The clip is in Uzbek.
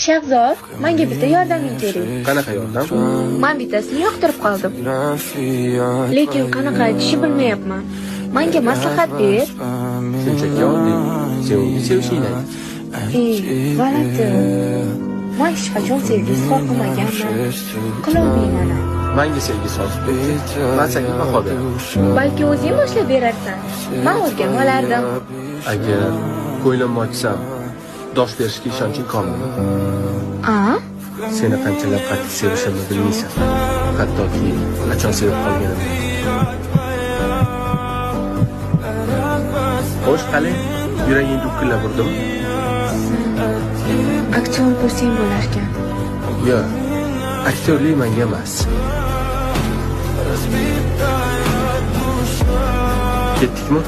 Shahzod, menga bitta yordaming kerak. Qanaqa yordam? Men bittasini yoqtirib qoldim. Lekin qanaqa aytishni bilmayapman. Menga maslahat ber. Shunchaki oddiy. Sen unga sevishingni ayt. Ey, g'alati. Men hech qachon sevgi izhor qilmaganman. Qilolmayman. Menga sevgi sozib berdi. Men senga baho beraman. Balki o'zing boshlab berarsan. Men o'rganib olardim. Agar ko'nglimni ochsam, dosh berishga ishonching komilmi? A? Seni qanchalar qattiq sevishimni bilmaysan. Hattoki qachon sevib qolganimni. Xo'sh, qalay? Yuraging dukkillab urdimi? Aktyor bo'lsang bo'larkan. Yo'q, aktyorlik menga emas. Ketdikmi?